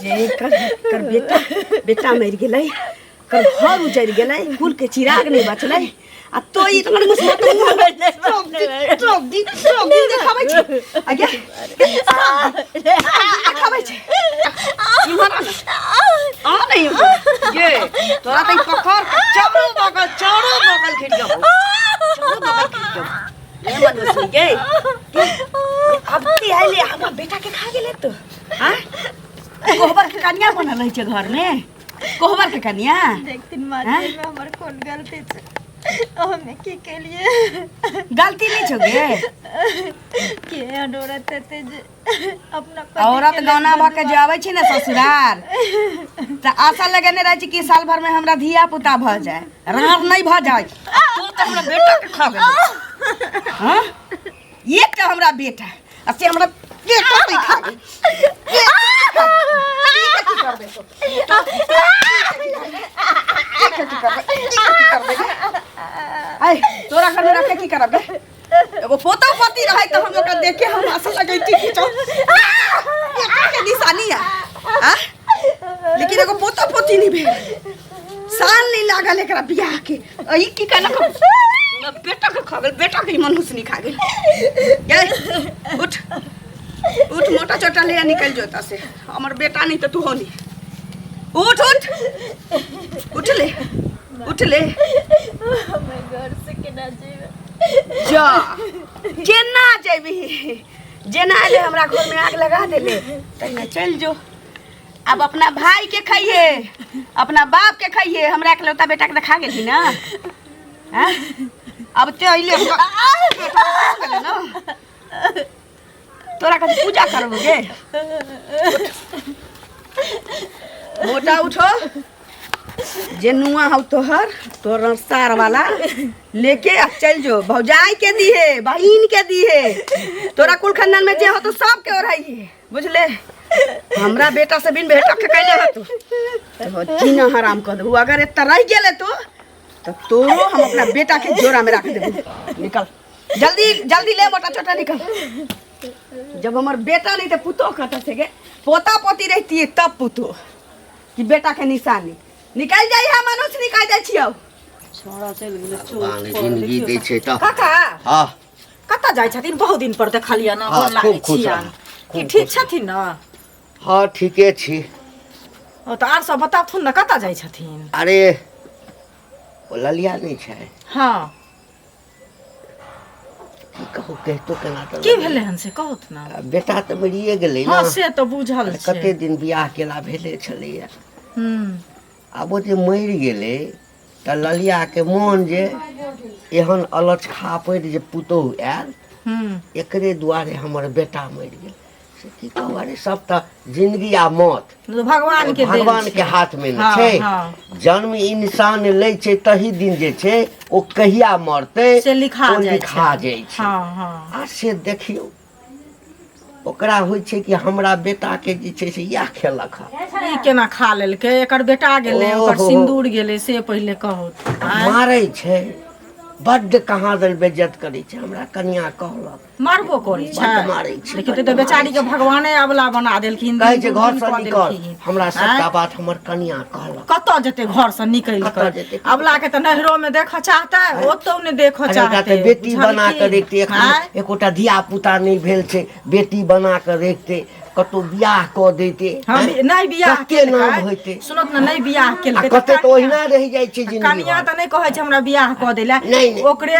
जे एकर एकर बेटा बेटा मरि गेलै, एकर घर उजड़ि गेलै, कुल के चिराग नहि बचलै, आ तो ई तोहर मुसमा तो मुँह सब दिन सब दिन सब दिन देखाबै छै। आ गे, सब दिन देखाबै छै। इम्हर आ नहीं ये तोरा तऽ ई पकड़ के चारो बगल, चारो बगल घिर जाबो, चारो बगल घिर जाबो। ये मनुष्य गे, अब ते आइले हमरा बेटा के खा गेलै तो। हाँ, कोहबर के कन्या बनल रहै छै घर में, कोहबर के कन्या। देखथिन माँ, हैं? एहिमे हमर कोन गलती छै? हमे की केलिए? गलती नहीं छौ गे। के एहन औरत हेतै जे अपना पति औरत के लेल गौना भऽ के बदुआ जे अबै छै ने ससुरार, तऽ आशा लगेने रहै छै कि साल भर में हमरा धिया पुता भऽ जाए, राड़ नहीं भऽ जाए। तू तऽ हमरा बेटा के खा गेलै। हाँ, एकटा हमरा बेटा आ से हमरा बेटा नहीं खा गेल। की करबै तो? की करबै? की करबै? ऐ, तोरा घर में रखे की करब गे? एगो पोता पोती रहै तऽ हम ओकरा देखे हम आशा लगैती कि चल बेटा के निशानी है आ? लेकिन एगो पोता पोती नहीं भेल, साल नहीं लागल एकरा बियाह के, आ ई की कहलक? हमरा बेटा के खा गेल, बेटा के ई मनुष्य नहीं खा गेल। गे, उठ उठ, मोटा चोटा ले आ, निकल जो एतऽ से। हमर बेटा नहीं तऽ तू हो नहीं। उठ उठ, उठ ले, उठ ले। हमे घर से केना जेबै? जा, केना जेबही? जेना एले हमरा घर में आग लगा देले तहिना चल जो। अब अपना भाई के खाइए, अपना बाप के खाइए, हमरा इकलौता बेटा के खा गेलही ना। हैं? अब ते अइले हमरा बेटा गेलै ना, तोरा कथी पूजा करबो गे? मोटा उठो, जे नुआ हौ तोहर, तोहर सार वाला लेके आ चल जो, भौजाई के दिहे, बहिन के दिहे, तोरा कुल खानदान में जे हो तो सबके ओढ़ाई है, बुझले? हमरा बेटा से बिन बेटा के कैले हो तू तो जीना हराम कर देबू। अगर एतऽ रहि गेले तू तो तोरो हम अपना बेटा के जोरा में रख देबू। निकल जल्दी जल्दी, ले मोटा छोटा निकल। जब हमर बेटा नहीं तो पुतोह कतऽ से गे? पोता पोती रहती तब पुतोह कि बेटा के निशानी। निकल जाइ है मनुष्य, निकल जाइ छियौ। छोड़ा चलि गेलै। भगवान जिंदगी दै छै तऽ। काका। हाँ। कतऽ जाइ छथिन? बहुत दिन पर देखलियै ना। हाँ, गोर लागै खूब खुश छियनि। रहू, की खूब ठीक खुश। छथिन ना? हाँ, ठीके छी। ओ तऽ आर सब बताथुन ने, कतऽ जाइ छथिन? अरे, ओ ललिया नहि छै? हाँ। की कहू, कहितो केना तऽ की भेलै हन से कहूत ना। बेटा तऽ मरिए गेलै हाँ ना। से तऽ बुझल छै। कते दिन बियाह केला भेले छलैया। आब ओ जे मरि गेलै तऽ ललियाके मोन जे एहन अलच खापड़ि जे पुतोहु आयल, एकरे दुआरे हमर बेटा मरि गेल, से की कहू। अरे, सब तऽ जिंदगी आ मौत भगवान के देल भगवान छै। के हाथ में ने हाँ, छै। हाँ। जन्म इंसान लै छै तही दिन जे छै ओ कहिया मरतै से लिखा ओ जाइ छै। लिखा जाइ छै। हाँ हाँ आ से देखियौ, ओकरा होइ छै कि हमरा बेटा के जे छै से इएह खेलक हँ। ई केना खा लेलकै? एकर बेटा गेलै, ओकर ओहो। सिन्दूर गेलै, से पहिले कहू। मारै छै बड्ड, कहाँ दन बेज्जत करै छै, हमरा कनिया कहलक। मारबो करै छै? बड्ड मारै छै, लेकिन बड्ड तऽ बेचारी के मारै छै। भगवाने अबला बना देलखिन, कहै छै दिन घर दुर्दिन से कऽ निकल। देलखिन। हमरा सबटा आँय? बात हमर कनिया कहलक। कतऽ जेतै घर से निकलि कतऽ कऽ? जेतै? अबला के तऽ नैहरो में देखऽ चाहतै, ओतौ ने देखऽ अरे, ओकरा चाहतै। तऽ बेटी बना कऽ बुझलखिन? रखतै एखन। आँय? एकोटा धिया पुता नहि भेल छै, बेटी बना कऽ रखतै, कतहु बियाह कऽ दैतै। हाँ, आँय? नहि बियाह कते केलकै नाम होइतै। सुनत ने, नहि बियाह आ केलकै कते तऽ कनिया- ओहिना रहि जाइ छै जिंदगी कनिया भर। तऽ नहि कहै छै हमरा बियाह कऽ दै लए। नहि, नहि। ओकरे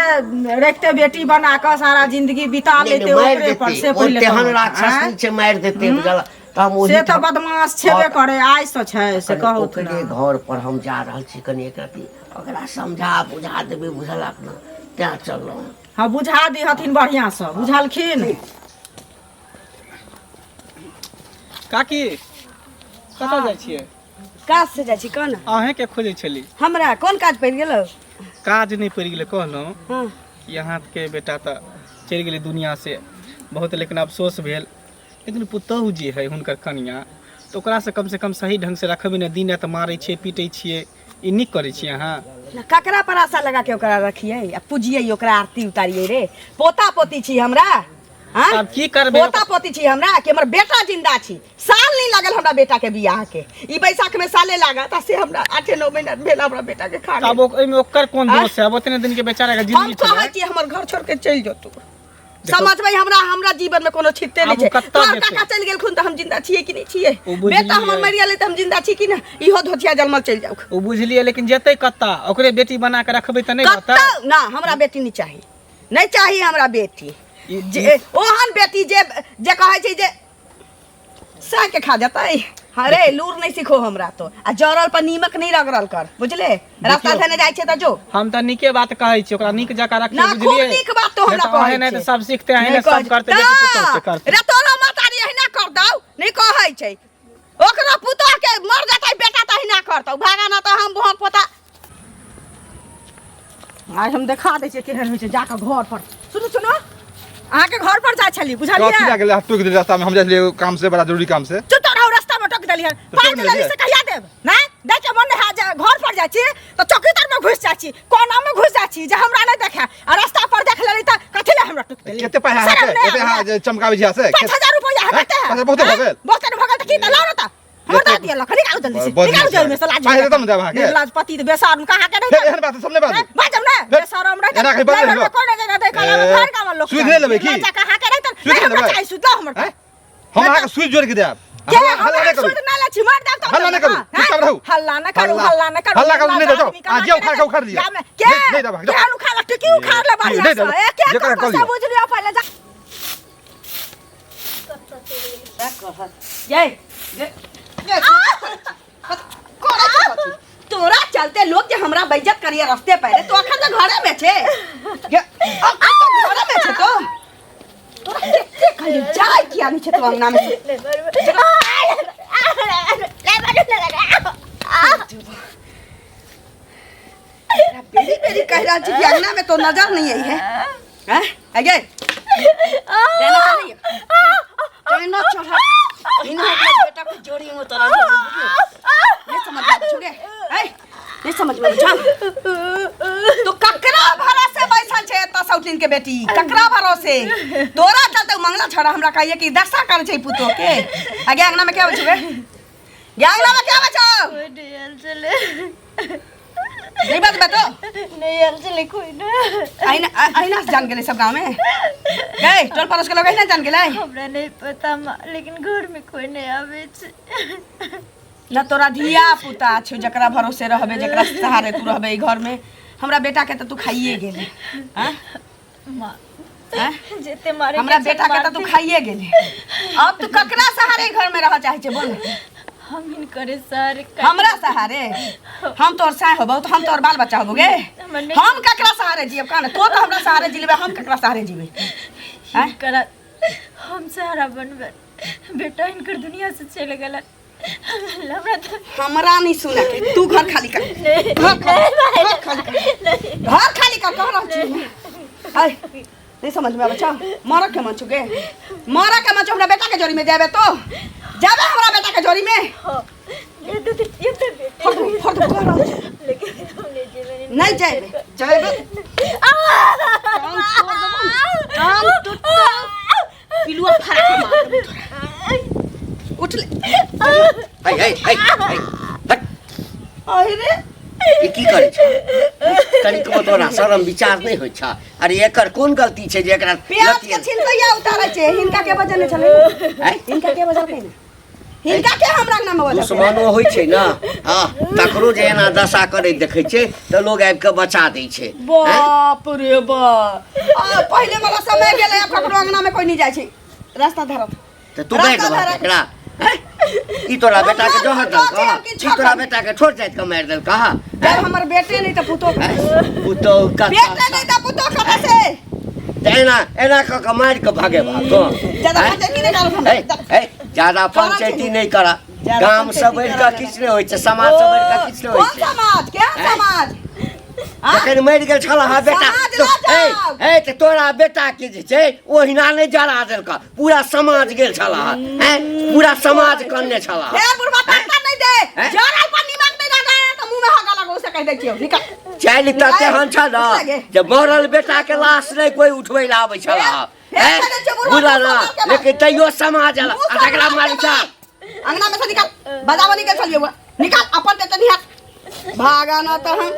रखते, बेटी बना कऽ सारा जिंदगी बिता नहि, लेते नहि, मारि ओकरे पर देतै से ओ पहिले तेहन कहू। राक्षसनी आँय? छै, मारि देतै, बुझल? तऽ हम ओही से तऽ बदमाश छेबे हाँ, करे, आइ से छै से कनि कहू ओकरे ने। घर पर हम जा रहल छी, कनि एक रति ओकरा समझा बुझा देबै, बुझलक ने? तें चललहुँ। हाँ, बुझा दिहथिन बढ़िआँ से, बुझलखिन? काकी, कतऽ जाइ छियै? काज से जाइ छी, कह ने। अहेँके खोजै छली। हमरा कोन काज पड़ि गेलौ? काज नहि पड़ि गेलै, कहलहुँ हाँ कि अहाँके बेटा तऽ चलि गेलै दुनिया से, बहुत लेकिन अफसोस भेल। लेकिन पुतहु जे हइ हुनकर कनियाँ, तऽ ओकरासँ कमसँ कम सही ढङ्गसँ रखबै ने। दिन राति मारै छियै, पीटै छियै, ई नीक करै छियै अहाँ? ककरा पर आशा लगा के ओकरा रखियै आ पूजियै, ओकरा आरती उतारियै रे? पोता पोती छी हमरा। हाँ? आब की करबै? पोता पोती छी हमरा कि हमर बेटा जिंदा छी। साल नहीं लागल हमरा बेटा के बियाह के, ई बैसाख में साले लागत आ से हमरा 8-9 महीना भेल हमरा बेटा के खा आब ओहिमे ओकर कोन आँय? दोष है? आब ओतने दिन के बेचारा के हम जिंदगी कहै छलै। छी हमर घर छोड़ के चलि जो तू। समझबै हमरा हमरा जीवन में कोनो छिते नहीं आब ओ छै। कत्ता तोहर जेतै? काका चलि गेलखुन तऽ हम जिंदा छियै कि नहि छियै? ओ बुझलियै। बेटा हमर मरि गेलै तऽ हम जिंदा छी कि नहि? इहो धोतिया जलमल चलि जाउ। ओ बुझलियै, लेकिन जेतै कत्ता? ओकरे बेटी बना के रखबै तऽ नहि रहतै? कत्ता ना, हमरा बेटी नहीं चाही, नहीं चाही हमरा बेटी। जे ओहन बेटी जे जे कहै छै जे साग के खा जेतै। अरे लूर नहीं सीखो हमरा तो, आ जरल पर नीमक नहीं रगड़ल कर, बुझले? रास्ता धने जाइ छै तऽ जो। हम तऽ नीके बात कहै छी, ओकरा नीक जकाँ रखियौ, ना, खूब बुझलियै? नीक बात तो हमरा नहि तऽ कहै अहें नहि छै। तऽ सब सीखते, अहें नहि नहि सब कहै करतै, बेटी पुतोह के करतै। रे तोरो महतारी अहिना कर दौ, नहीं कहै छै। ओकरो पुतोह के मर जेतै बेटा तऽ अहिना करतौ। भागा ना तऽ हम भोग पोता। आइ हम देखा दै छियै केहन होइ छै जाकऽ घर पर। सुनू सुनू, अहाँके घर पर जाइ छली, बुझलियै? कथी लए गेलै? टोकि देली रास्तामे, हम जाइ छलियै एगो काम से, बड़ा जरूरी काम से। चुप रहू, रास्ता में टोकि देलियै। पाइ टोकि देलियै देलियै? से कहिया देब? नहि दै के मन नहि है जे घर पर जाइ छी तऽ चौकी तर में घुसि जाइ छी, कोना में घुसि जाइ छी जे हमरा नहि देखै, आ रास्ता पर देख लेली तऽ कथी लए हमरा टोकि देली? कते पाइ शरम अहाँके? नहि एते अहाँ आबैए? जे चमकाबै छी से? 5000 रुपैआ है, कते है? 5000 बहुते भऽ गेल। बहुते भऽ गेल तऽ की? तऽ लाउ ने तऽ हमर दऽ दिअ, लख निकालू जल्दी से, बड़ निकालू बढ़िआँ जेबमे से, लाज पाइ देतौ ने देब अहाँके? लाज पति तऽ बेशरम कहाँ के हे, नहीं। एहन बात सब नहि बाजू। बाजब ने, हे, बेशरम रहै एना कहीं बाजू नहि। कोइ नहि रहै, काला ए, घर गामक लोक सुधि नहि लेबै की? लज्जा कहाँ के रहै तऽ सुधि नहि हमरा लेबै? चाही सुध, लाउ हमर। हैं? हम अहाँके सुइ जोड़ि के देब। के हल्ला हम हल्ला नहि करू। सुध नहि लै छी, मार देब तऽ हल्ला नहि करू, हैं? चुपचाप रहू। हल्ला नहि करू, हल्ला- हल्ला नहि करू। हल्ला करू, नहि आदमी देब। कहाँ आ जे के उखाड़ के उखाड़ लिअ। गाममे के नहि- नहि देब अहाँके, जाउ। केहन उखाड़ टिकी उखाड़ ले बढ़िआँ नहि सँ। देब। ए, के जेकरा कऽ कऽ से लिअ। बुझि लिअ पहिले जा। ये ये करै छै कथी? तोरा चलते लोग जे हमरा बेइज्जत करिए रस्ते पर, तो अखन तऽ घरे में छै। ये, अखन तऽ घरे में छै। तो तोरा कते कहियो जाय किया नहीं छै तो अंगना में से? बेरी बेरी कह रहल छी कि अंगना में तो नजर नहीं आई है। हैं आगे देना चढ़िए, देना चढ़ा इना अपना बेटा को जोड़ी में उतारा। नहीं समझ में छुगे, ऐ नहीं समझ में छा तो ककरा भरोसे बैसल छै एतऽ सौतीन के बेटी? ककरा भरोसे? तोरा चलते मंगला छड़ा हमरा कहिए कि दशा कर छै पुतो के। आगे अंगना में क्या बचौ गे? गे अंगना में क्या बचौ? कोई नहीं आयल छलै। नहीं बचबे तो? नहीं आयल छलै कोई ना। अहिना अहिना से जान गेलै सब गाँव में। गए टोल पड़ोस के लोग अहिना जान गेलै? हमरा नहीं पता माँ, लेकिन घर में कोई नहीं आबै छै। न तोरा धिया पुता छौ जकरा भरोसे रहबे, जकरा सहारे तू रहबे ई घर में। हमरा बेटा के तऽ तू खाइए गेले। हाँ? माँ, हाँ? जेते मारे हमरा के बेटा के तऽ तू मारते। खाइए गेले। अब तू ककरा सहारे घर में रह चाहे छै बोल? हम हिनकरे सहारे। हमरा सहारे? हम तोर साय होबौ तऽ हम तोर बाल बच्चा होबौ गे। हमर नहि- हम ककरा सहारे जियब कान? तो तऽ हमरा सहारे जिलेबै, हम ककरा सहारे जीबै? आँय? हिनकरा हम सहारा बनबै। बेटा हिनकर दुनिया से चलि गेलन, हमरा तऽ हमरा नहीं सुने के। तू घर खाली कर, घर खाली, घर खाली कर, घर खाली कर कह रहल छी। आय नहीं समझ में आबै छौ? मरऽ के मन छौ गे? मरऽ के मन छौ? हमरा बेटा के जोड़ी में जाबे तो जाबे हमरा बेटा के जोड़ी में? हाँ, ये तो ये तो बेटे फोड़ दू, फोड़ दू कह रहल छी। लेकिन हम नहीं जेबै। नहीं जाबे, जाबे टांग छोड़ देबौ ने, टांग टूटतौ, पिलुआ फाड़ के मार देबौ तोरा। उठ ले। है है है है, हट। अरे ई की करै छ? कनिकबो तोरा शरम विचार नहि होइ छ? अरे एकर कोन गलती छै जे एकरा प्याज के छिलकैया उतारै छै। हिनका के बजने छलै? आँय? हिनका के बजलकै ने? हिनका के हमरा अंगना में बजलकै? दुश्मनो होइ छै ने, हँ, तकरो जे एना दशा करैत देखै छै तऽ लोग आबि कऽ बचा दै छै। आँय? बाप रे बाप, आ, पहिले वाला समय गेलै, आब ककरो अंगना में कोई नहीं जाइ छै। रास्ता धरत तऽ तू मारि रास्ता देबहक धरत। एकरा? आँय? ई तोरा बेटा के जहर देलकह? हम किछो ई तोरा करी। बेटा के छोट जाति के मारि देलकह? जब हमर बेटे नहीं तऽ पुतोह, आँय? पुतोह कतऽ? बेटे नहीं तऽ पुतोह कतऽ से? तऽ एना एना कऽ कऽ मारि कऽ भगेबहक तों? ज्यादा आँय? पंचायती नहीं करब हम। हे हे, ज्यादा पंचायती नहि कर। ज्यादा गाम से पंचायती बढ़ि कऽ करऽ। किछु नहि होइ छै, समाज से बढ़ि कऽ किछु नहि होइ कोन छै। समाज? केहन समाज? आँ? जखन मरि गेल छल अहाँ बेटा समाज तो लऽ जाउ। हे हे, तऽ तोरा बेटा के जे छै ओहिना नहि जरा देलक, पूरा समाज गेल छल हैं, पूरा समाज कनने छल। हे बुढ़वा, तत्ता नहीं दे। हैं? जरा पर निमक नहीं लगा तो मुंह में हगा लगो से कह दै छियौ। निकल। चालि तऽ तेहन छल उठ लगे। जे मरल बेटा के लाश नहि कोई उठबै लए आबै छल। फेर चलै छै बुढ़वा बुझल ना मुँह सम्हार के लेकिन तैयो समाज मुँह आ सम्हार जकरा के मारै छ बाज। अंगना में से निकाल बजा बनी के चलिए हुआ निकाल अपन ते तनी हाथ भागा ना तो हम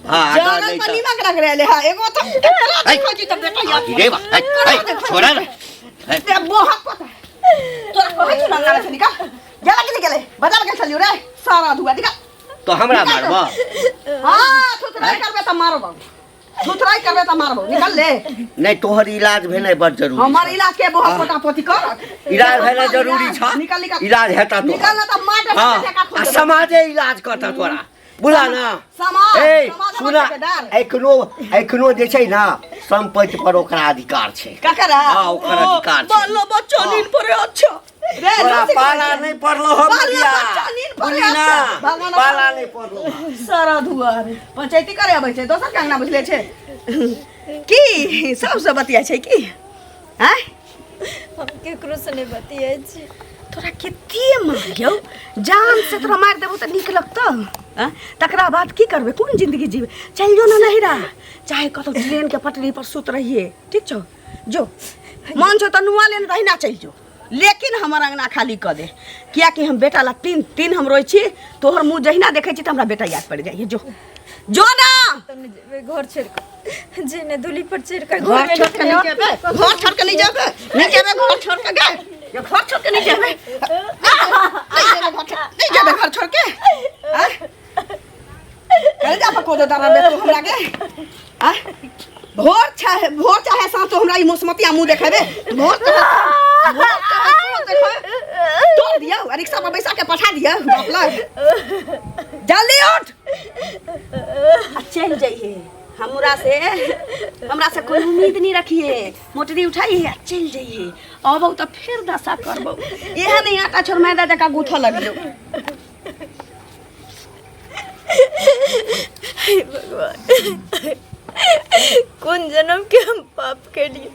भागा जगल नहीं पर त नीमक रख रहे हा एगो तो ककरा ऐ। देखो जी तब बेटा यार रे बा ऐ, ऐ, छोड़ा ना ऐ, ते बोहक पता तोरा कहै छु ना अंगना में से निकाल गेला कि नहीं गेले बजा के चलियो रे सारा धुआ निकाल तो हमरा मारबा हाँ थुथराई करबे त मारबौ थुथराई करबे त मारबौ निकाल ले नहीं तोहर इलाज भेनाइ बड़ जरूरी हमर छौ। इलाज के बोहक पोता पोती कर इलाज भेनाइ जरूरी छ निकाल निकाल इलाज हेता तो निकाल ना त मार हाँ ठेका खोल आ देबौ। समाजे इलाज करता तोरा बुला ना समाज ए समाज हमर सुना ठेकेदार। एखनो एखनो जे छै ना संपत्ति पर ओकरा अधिकार छै ककरा हाँ, ओकर अधिकार छै। बालो बच्चा नींद पड़े अच्छा रे तोरा लस्सी पाला खा नहीं पड़लो हम बालो बिया बच्चा नींद पड़े बुझली ना अच्छा। भगवान पाला नहीं पड़लो सारा धुआ रे पंचायती करे अबै छै दोसर के अंगना बुझले छै की सबसे बतिया छै की आँय हम केकरो से नहीं बतियाइ छी तोरा कते मारियौ जान से तोरा मारि देबौ तऽ नीक लगतौ आँय? तकरा बाद की करबै कोन जिंदगी जीबै चलि जो ना नहिरा चाहे कतौ ट्रेन के पटरी पर सुत रहिए ठीक छौ जो मन छौ तऽ नुआ लेने तहिना चलि जो लेकिन हमर अंगना खाली कऽ दे कियाकि हम बेटा ला तीन तीन हम रोइ छी तोहर मुँह जहिना देखै छी तऽ हमरा बेटा याद पड़ि जाइए जो जो ना तब ने जेबै घर छोड़ि कऽ जे ने दूली पर चढ़ि कऽ घर घरमे छोड़ के नहीं जेबे घर छोड़ के नहीं जेबे नहीं जेबे घर छोड़ के गए ये घर छोड़ के नहीं जेबे नहीं जेबे घर छोड़ नहीं जेबे घर छोड़ के आँ? करे जा पको दे तारा बे तू हमरा के आँ? भोर चाहे भोर चाहे साँझ तो हमरा ई मौसमतिया मुंह देखेबे भोर चाहे भोर चाहे साँझ देखेबे तोड़ दियौ आ रिक्शा पर बैसा के पठा दियौ बाप लग जल्दी उठ आ चलि जइहे हमरा से हमरा से कोई उम्मीद नहीं रखिए मोटरी उठाइए आ चलि जइहे अबौ तऽ फेर दशा करबौ इएह नहीं आटा छोड़ मैदा जकाँ गूँथऽ लगियौ हे भगवान कोन जन्म के हम पाप केलिए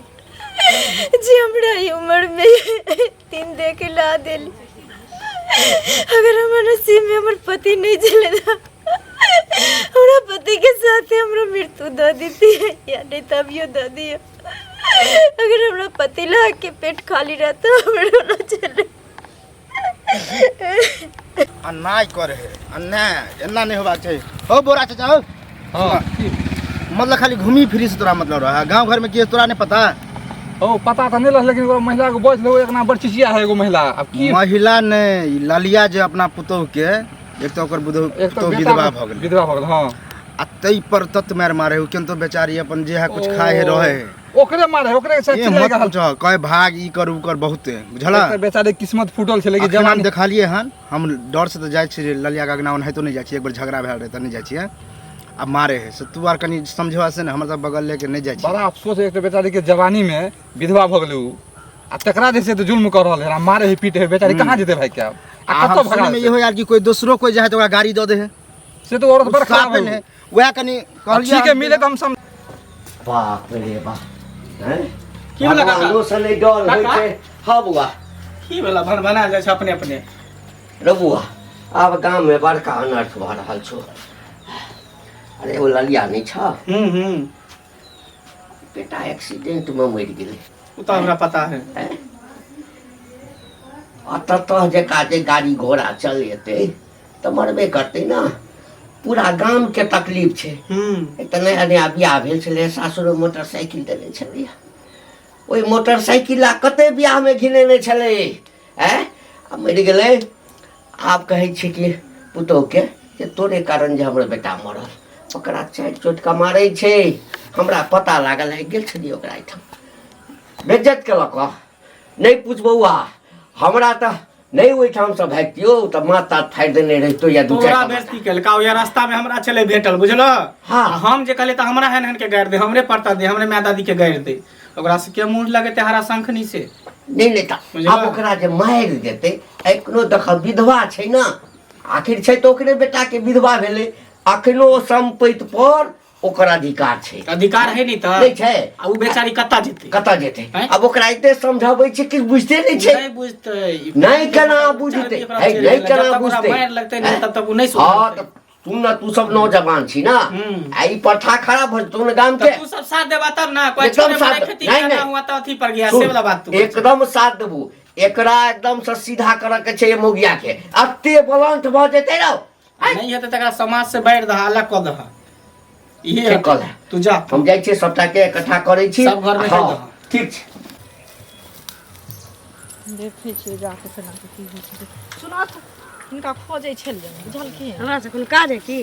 जे हमरा ई उम्र में तीन दे के ला देली अगर हमर नसीब में हमर पति नहीं चले ना हमरा पति के साथे हमरो मृत्यु दऽ देती या नहीं तभियो दऽ दियो अगर हमरा पति ला के पेट खाली रहता हमरो ना चले अन्याय करे है अन्याय एना नहीं होबाक चाही हो बोरा चाचा हो हाँ मतलब खाली घूमी फिरी से तोरा मतलब रहा गांव घर में की तोरा नहीं पता ओ पता तऽ नहि रहल लेकिन एगो महिला के बच लो एक नाम बड़ चिचिया है एगो महिला अब की महिला ने ई ललिया जे अपना पुतोह के एक तो ओकर एक पुतोह बेटा विधवा भऽ गेलै विधवा भऽ गेल हाँ आ तै पर तत मारि मारे हो किन्तु बेचारी अपन जे है कुछ खाए है रहे है ओकरे मारे ओकरे के साथ ए चिल्लाए मत के हाल पूछह कहे भाग ई कर ऊ कर बहुते बुझला एक तऽ बेचारे किस्मत फूटल छै लेकिन अखन हम जवानी देखलियै हन हम डर से तऽ जाइ छियै ललिया के अगना ओनाहितो नहि जाइ छियै एक बेर झगड़ा भेल रहै तऽ नहि जाइ छियै आ मारे है से तू आर कनि समझेबा से ने हमर सब बगल लेके नहि जाइ छियै बड़ा अफसोस है एक तऽ बेचारी के जवानी में विधवा भऽ गेलै उ आ तकरा जे छै तऽ जुल्म कऽ रहल है आ मारे है पीटे है बेचारी कहाँ जेतै भाई के आब आ आ हम कतऽ भगा सुनमे इहो यार कि कोई दोसरो कोई जाइ है तऽ ओकरा गाड़ी दऽ दे है से तऽ औरत बड़ खराब साफे है नहि वएह कनि कहलियै ठीक है मिले तऽ हम सम बाप रे बाप हैं की भेलै काका? भगवानो से नहि डर होइ काका? छै हँ बौआ की भेला भन बना जाइ छै अपने अपने रे बौआ आब गाममे बड़का अनर्थ भऽ रहल छौ अरे ओ ललिया नहि छ हूँ हूँ बेटा एक्सीडेंटमे मरि गेलै ओ तऽ हमरा पता है अततः जकाँ जे गाड़ी घोड़ा चलेतै तऽ मरबे करतै ने पूरा गामके तकलीफ छै हूँ एक तऽ नया नया बियाह भेल छलै सासुर मोटरसाइकिल देने छलै ओहि मोटरसाइकिल आ कते बियाहमे घिनेने छलै आँय आ मरि गेलै आब कहै छै कि पुतोहुके जे तोरे कारण जे हमर बेटा मरल ओकरा चारि चोटका मारै छै हमरा पता लागल है गेल छलियै ओकरा एहिठाम बेज्जत केलक हँ। नहि पूछ बौआ हमरा तऽ नहि ओहिठामसँ भागितियौ तऽ माथ ताथ फाड़ि देने रहितौ या दू तोरा चारि बेइज्जती केलका या रास्ता में हमरा छलै भेटल बुझलो हाँ। आ हम जे कहलियै तऽ हमरा एहन एहन के गारि दे हमरे पड़ता दे हमरे माय दादी के गारि दे ओकरा से के मुँह लगेतै हरा शंखनी से नहि नहि तऽ बुझलह? आब ओकरा जे मारि देतै एखनो देख विधवा छै ने आखिर छै तऽ ओकरे बेटाके विधवा भेलै अखनो सम्पति पर ओकर अधिकार छै अधिकार है नहीं तऽ नहि छै आ उ बेचारी कतऽ जेतै कतऽ जेतै आँय? आब ओकरा एते समझाबै छै कि बुझते नहि छै नहीं बुझतै नहि केना बुझतै ओकरा है, चलि नहि गेलै। केना जब तक ओकरा बुझतै मारि लगतै नहीं तब तक उ नहीं हँ सुधरतै तऽ तू न तू सब नौजवान छी ना आ ई प्रथा खराब हो जेतौ ने गाम के तऽ तू सब साथ देबा तब ना कोई एकदम छोड़े साथ वाला खेती नहीं, करना नहीं। हुआ तो अथी पर गया सुन, से वाला बात तू कहै छी। एकदम साथ देबू एकरा एकदम से सीधा करऽ के छै मोगिया के अते बलंत भऽ जेतै रौ नहीं हेतै तकरा समाज से बाहर दहा अलग कऽ दहा इहे ठीक हेतै। कऽ दे। तू जा हम जाइ छियै सबटा के इकट्ठा करै छी सब घरमे हँ कहि दहऽ। ठीक छै देखै छियै जाके केना के की होइ छै सुनत हिनका खोजै छलियै बुझलखिन हमरा से कोनो काज है की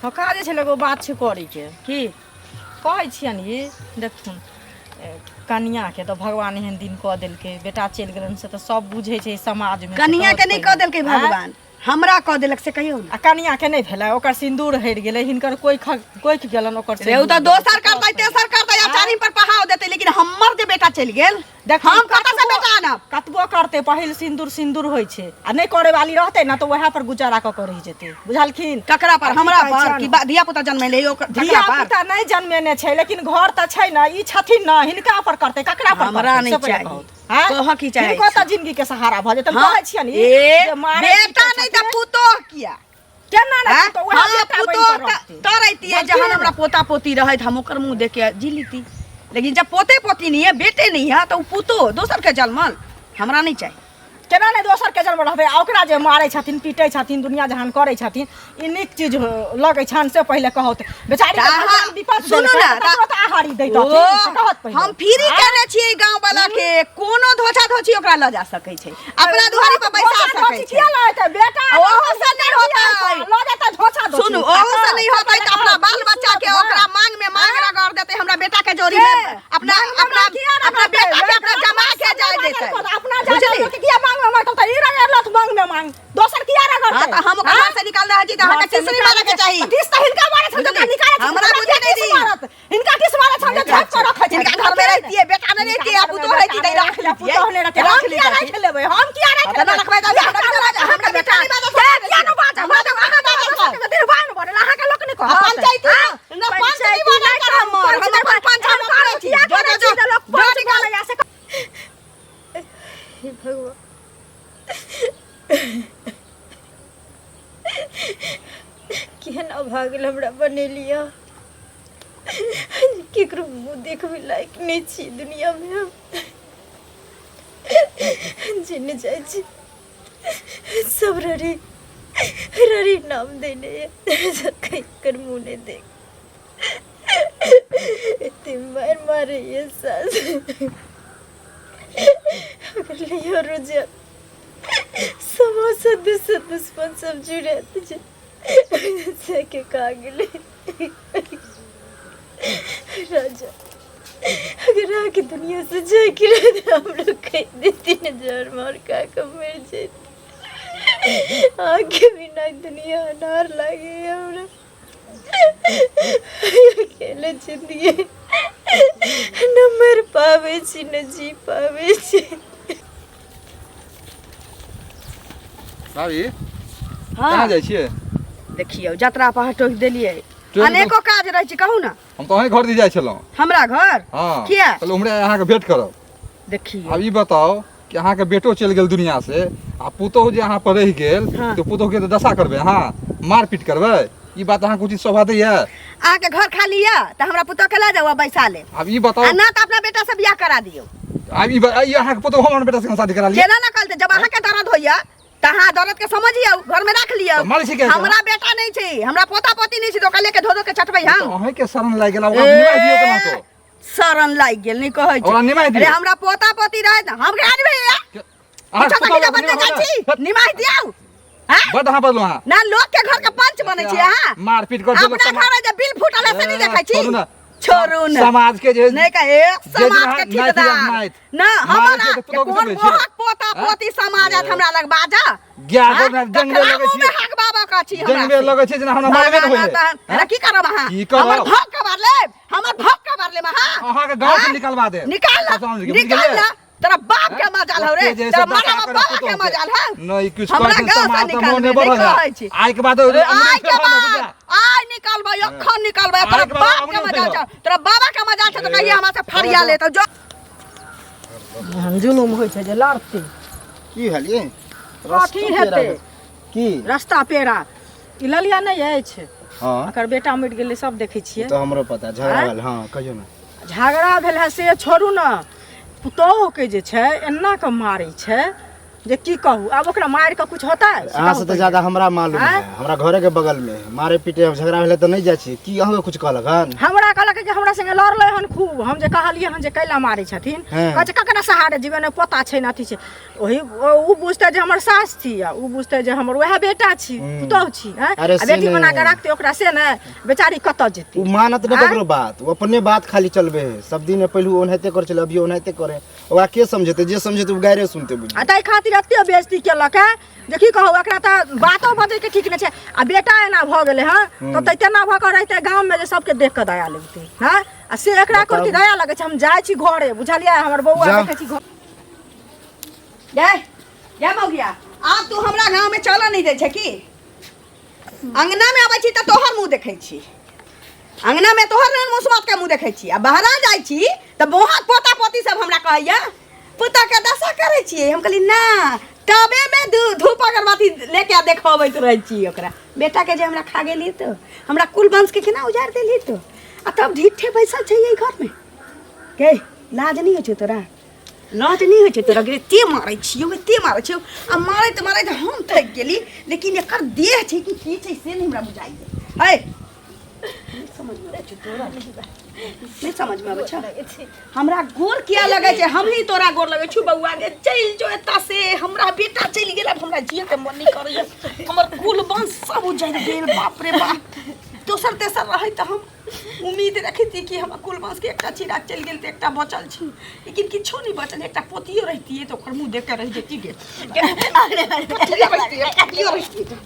हँ काजे छलै एगो बात छै करैके की कहै छियनि ई देखथुन कनियाँके तऽ भगवान एहन दिन कऽ देलकै बेटा चलि गेलनि से तऽ सब बुझै छै समाजमे कनिया के नहि कऽ देलकै भगवान हमरा कऽ देलक से कहियौ ने आ कनियाँके नहि भेलै ओकर सिन्दूर हरि गेलै हिनकर कोखि कोखि गेलनि ओकर रे उ तऽ दोसर करतै तेसर करतै आ चारिम पर पहाव देतै लेकिन हमर जे बेटा चलि गेल देख हम कतऽ से बेटा आनब कतबो करतै पहिल सिन्दूर सिन्दूर होइ छै आ नहि करे वाली रहतै ने तऽ वएह पर गुजारा कऽ कऽ रहि जेतै बुझलखिन ककरा पर आ की हमरा कहै पर छियनि? कि धिया पुता जन्मेले ओकर तकरा धिया पर पुता नहि जन्मेने छै लेकिन घर तऽ छै ने ई छथिन ने हिनका पर करतै ककरा पर हमरा करतै? नहि से पहिले चाही। कहू। आँय? कहऽ की चाहै हिनको छी? तऽ जिंदगी के सहारा भऽ जेतनि हाँ, कहै छियनि ई ए, जे मारै बेटा पीटै नहि तऽ छथिन। पुतोह किया केना नहि आँय? पुतोह वएह हाँ, बेटा बनि पुतोह कऽ रहतै। तऽ रहितियै जहन हमरा पोता पोती रहैत हम ओकर मुँह देख के जी लीती लेकिन जब पोते पोती नहीं है बेटे नहीं है तो उ पुतोह दोसर के जन्मल हमरा नहीं चाही केना नहि दोसर के जन्म रहतै आ ओकरा जे मारै छथिन पीटै छथिन दुनिया जहान करै छथिन ई नीक चीज लगै छनि से पहिले कहत बेचारी के तऽ अहाँ- भगवान विपत सुनू देलकै ने, तऽ तकरो तऽ आहारी दैतथिन ओ, से कहत पहिले हम फ्री केने छियै गांव वाला के कोनो धोछा धोछी ओकरा लऽ जा सकै छै अपना दुआरी पर बैसा धोछा सकै धोछी छै किया लऽ जेतै बेटा ओहो से नहि होतै। लऽ जेतै धोछा धोछी सुनू ओहो से नहीं होतै तऽ अपना बाल बच्चा के ओकरा मांग में मांग रगड़ देतै हमरा बेटा के जोड़ी में अपना अपना अपना बेटा के अपना जमा के जाय देतै अपना जाय बुझली? देतै किया मांग में मांगतौ तऽ ई रगड़लत मांग में मांग दोसर किया रगड़तै हाँ, तऽ हम ओकरा घर से निकाल रहल छी तऽ अहाँके किछु नहि मारऽ के चाही। किस तऽ हिनका मारे छल बुझली? निकाले छल हमरा बुझे नहि दी। मारत हिनका किस मारे छल जे झाँप के रखै छै हिनका घर में रहितियै बेटा नहि रहितियै आ पुतोह रहिती तऽ राख लितियै पुतोह नहि रहितियै हम किया राखि लेबै हम किया राखि तऽ नहि रखबै तऽ हमरा बेटा नहि बाजत किया नहि बाजत हमरा तऽ अहाँ बाजत निर्वाण बनल अहाँके लोक नहि कहत पंचायती ना पंच नहीं बनल कर हमर हम अपन पंच हम अपने छी किया जो करै जो छी जे लोक जो पंच निकाल बनैया से हे भगवान केहन अभागल हमरा बनेलियै केकरो मुँह देखबै लायक नहि छी दुनियामे हम जे नहि जाइ छी सब ररी ररी नाम देने ककर मुँह नहि देख एते मारि मारैए सास अगर लियो रोजा समोसा दुसर दुश्मन सब जुड़त जे से के का गेलै राजा अगर आके दुनिया से जाए के रहे तो हम लोग कह देती न जहर मार खा के मर जाती आके बिना दुनिया अनार लागे हमरा अकेले जिंदगी न मर पावे छी न जी पावे छी भाभी हाँ कहाँ जाइ छियै देखियौ जतरा पर टोकि देलियै टोकि अनेको काज रहै छै कहू ने हम तऽ अहीं घर दिस जाइ छलहुँ हमरा घर हँ किया? कहलहुँ उम्हरे अहाँके भेंट करब देखियौ आब ई बताउ कि अहाँके बेटो चलि गेल दुनिया से आ पुतोहु जे अहाँ पर रहि गेल हाँ। तऽ पुतोहुके तऽ दशा करबै अहाँ मारपीट करबै ई बात अहाँके उचित शोभा दैया अहाँके घर खाली यऽ तऽ हमरा पुतोह के लऽ जाउ आ बैसा लेब आब ई आ बताउ ना तऽ अपना बेटा से बियाह करा दियौ आब ई ई अहाँके पुतोहु हम अपन बेटा से शादी करा लिअ केना ना कहलते जब अहाँके दर्द होइया तऽ अहाँ दर्द के समझियौ घर में राख लियौ तऽ मारै छी किया हमरा बेटा नहि छै हमरा पोता पोती नहि छै तऽ ओकरा लेके धो धो के चटबै हम अहीं के शरण लागि गेल ओकरा निमाहि दियौ केना तो शरण लागि गेल नहि कहै ओकरा निमाहि छै दियौ। अरे हमरा पोता पोती रहै तऽ हम केना निभैया अहाँ पूछो तऽ पुतोहु की बनने जाइ छी निमाहि दियौ हाँ? बड अहाँ बदलू अहाँ ना लोग के घर के पंच बनै छी अहाँ मारपीट कर देलक अपना घर में जे बिल फूटल है से नहीं देखै छी छोड़ू ना। छोड़ू ना समाज के जे नहीं कहे जे समाज दिन के अहाँ नाति ठेकेदार नाति। ना मारे हमरा के तऽ पुतोहु के कोन समझै छियै? बोहक पोता हाँ? पोती समाज आत हमरा लग बाजा ज्ञान हाँ? ना जंगले तऽ लगै मुँह में छियै हक बाबा का छी हमरा जंगले से। लगै छै जेना हमरा मारबे नहि होइए हमरा की करब अहाँ की करब? हमर धक कबार लेब हमर धक कबार लेब अहाँ अहाँके गाँव से हाँ? निकलवा देब निकाल सब समझ गेलियै? निकाल ना तोरा बाप के मजाल हौ रे ओते जे तोरा सब मामा दशा करब बाबा के पुतोहु के। मजाल हौ नहि किछु हमरा कहै छै गाँव से समाज तऽ निकालबे मोने नहि बढ़ल कहै छी। है आइ के बाद अरे आइ के बाद आइ निकालबै अखन निकालबै तोरा आइ के बाद बाप के अमरूद मजाल खइहऽ। छौ तोरा बाबा के मजाल छौ तऽ कहिया हमरा से फरिया लेतौ जो एहन जुलुम होइ छै जे लड़तै की भेल ये कथी हेतै की रास्ता पेड़ा ई ललिया नहि अछि? हँ। एकर बेटा मरि गेलै, सब देखै छियै। तऽ हमरो पता, झगड़ा भेल। हँ, कहियौ ने। झगड़ा भेल है से छोड़ू ने, पुतोहुके जे छै एना कऽ मारै छै जे की कहू। आब ओकरा मारि कऽ कुछ होतै से अहाँ कहू से तऽ पहिले। ज्यादा हमरा मालूम आँय? है, हमरा घरे के बगल में है। मारे पीटे अब झगड़ा भेलै तऽ नहि जाइ छियै की? अहाँके कुछ कहलक हन? हमरा कहलक कि हमरा संगे लड़लै हन खूब। हम जे कहलियै हन जे कैला मारै छथिन, कहै छै ककरा सहारे जीवन ने पोता छै ने अथी छै। ओही ओ बुझतै जे हमर सास छी आ ओ बुझतै जे हमर वएह बेटा छी, पुतोहु छी। आँय? अरे आ से बेटी बना नहि। कऽ राखतै ओकरा से नहि, बेचारी कतऽ जेतै? ओ मानत नहि आँय? ककरो बात, ओ अपने बात खाली चलबे है। सब दिन पहलू ओनाहिते करै छलै, अभियो ओनाहिते करे। ओकरा के समझेतै? जे समझेतै ओ गायरे सुनतै, बुझियौ। आ ताहि खातिर एते बेइज्जती केलक है जे की कहू, एकरा तऽ बातो बजैके ठीक नहि छै। आ बेटा एना भऽ गेलै हँ तऽ तेना भऽ कऽ रहितै गाममे जे सबके देख कऽ दया लगतै। हँ, आ से एकरा बताउ। करती दया लगै छै। हम जाइ छी घरे, बुझलियै? हमर बौआ जाउ। देखै छी घर। जय जय मौगिया, आब तू हमरा गाँव में चलऽ नहीं दै छै की? अंगना में अबै छी तऽ तोहर मुँह देखै छी, अंगना में तोहर नन मुसमत के मुँह देखै छी, आ बहरा जाइ छी तऽ बोहा पोता पोती सब हमरा कहैया पुता के दशा करै छियै। हम कहली ना, टबे में धूप अगरबत्ती लेके आ देखबैत रहै छी ओकरा बेटा के जे हमरा खा गेली तो हमरा कुल वंश के केना उजाड़ि देली तो, आ तब ढीठे बैसल छै एहि घर में। के लाज नहीं होइ छै तोरा? लाज नहि होइ छै तोरा? गे एते मारै छियौ, एते मारै छियौ, आ मारैत मारैत हम थाकि गेली, लेकिन एकर देह छै कि की छै से नहि हमरा बुझाइए। है नहि समझमे आबै छै तोरा? नहि समझमे आबै छै? हमरा गोर किया लगै छै? हमही तोरा गोर लगै छौ बौआ गे, चलि जो एतऽ से। हमरा बेटा चलि गेल, आब हमरा जियके मन नहि करैए। हमर कुल वंश सब उजड़ि गेल। बाप रे बाप, दोसर तेसर रहै तऽ हम उम्मीद रखैत कि हमर कुल वंशके एकटा चिराग चलि गेल तऽ एकटा बचल छी, लेकिन किछो नहि बचल। एकटा पोतियो रहितियै तऽ ओकर मुँह देख कऽ रहि जैती गे। पोतियो रहितियै, पोतियो रहितियै तऽ।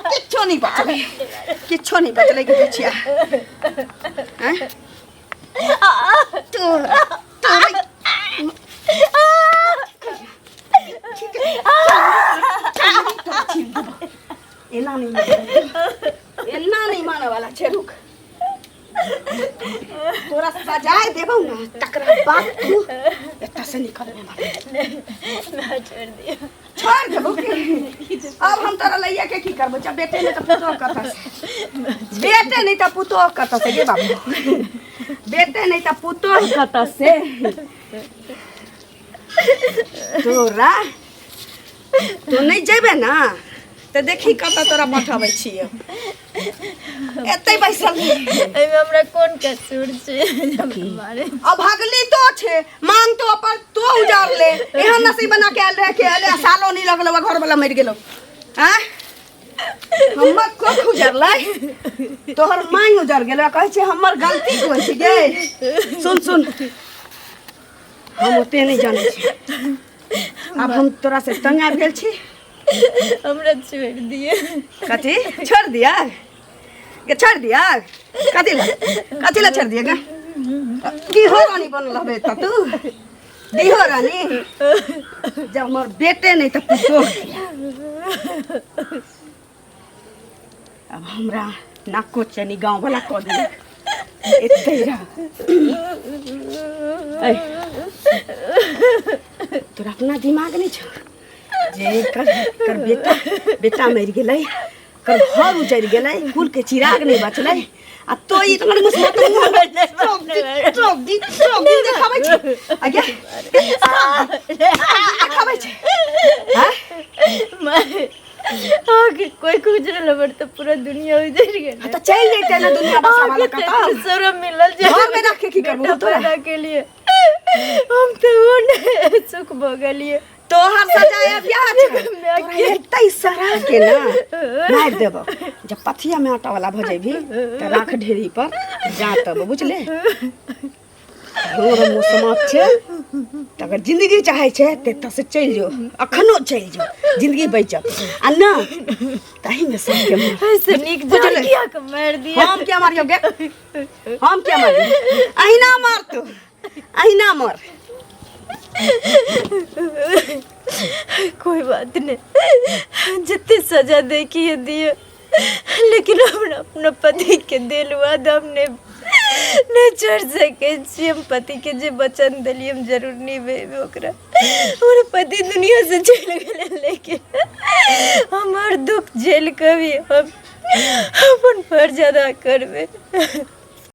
किछो नहि बचलै, किछो नहि बचलै गे बिछिया। आँय? तोरा तोरा एना नहि मानब, एना नहि मानऽ वाला छै। रुक, तोरा सजाय देबौ ने, तकरा बाद तू एतऽ से निकलबे। ना, छोड़ दियौ। छोड़ देबौ की? अब हम तोरा लैया के की करबो जब बेटे नहि तऽ पुतोह कतऽ से? बेटे नहि तऽ पुतोह कतऽ से गे बाबू? बेटे नहि तऽ पुतोह कतऽ से? तोरा तू नहि जेबे ना तऽ देखी कतऽ तोरा पठबै छियै। एतै बैसल रही। एहिमे हमरा कोन कसूर छै जे हमरा मारे? अब भगली तो छे, मांग तो अपन तो उजार ले। एहन नसीब बना के आयल रहे के अले सालो नहीं लगलो, घर वाला मर गेलो। आँ, हमर कोख उजरलै, तोहर मांग उजर गेलो। कहै छै हमर गलती कोन छै गे? सुन सुन, हम ओते नहि जानै छी। आब हम तोरा से तंग आबि गेल छी। हमरा छोड़ दिए। कथी छोड़ दिया के? छोड़ दिया कथी ला? कथी ला छोड़ दिया गे? दिहो रानी बनल हबे त तू दिहो रानी। जब हमर बेटे नहीं तऽ पुतोह। अब हमरा नाको चनी गाँव वाला कऽ देलक। एते रह। ऐ, तोरा अपना दिमाग नहीं छौ जे एकर एकर बेटा बेटा मरि गेलै, एकर घर उजड़ि गेलै, कुल के चिराग नहि बचलै, आ तो ई तोहर मुसमत सब दिन सब दिन सब दिन देखाबै छै? आ गे, देखाबै छै? हाँ? अहाँके कोई गुजरल हमर तऽ पूरा दुनिया उजड़ गेल। हाँ, तऽ चलि जैते ने दुनिया बसावाला अहाँके कतऽ। तऽ शरम मिलल जे घरमे राखके की करबो बेटा तोरा? पैदा के लिए हम तऽ ओ नहि सुख भऽ गेलियै। तोहर सजाय अभिया छै। माय तोरा एतै सरा के ना मारि देबौ। जब पथिया में आटा वाला भऽ जेबही तऽ राख ढेरी पर जा तब, बुझले? रोड मौसमक छै तऽ अगर जिंदगी चाहै छै तऽ एतऽ से चलि जो, अखनो चलि जो, जिंदगी बचत। आ ना तहीमे सबके मार। ऐसे नीक जान बुझलै? किया के मारि दिया? हम क्या मारियो गे? हम क्या मारियो? अहिना मर तू, अहिना मर। कोई बात नहीं, जितने सजा देखी है दिए, लेकिन हमरा अपना पति के दिल वादा हमने नहि छोड़ि सकै छी। हम पतिके जे वचन देलियै हम जरूर निभेबै ओकरा। हमर पति दुनियासँ चलि गेलै, लेकिन हमर दुख झेल कऽ भी हम अपन फर्ज अदा करबै।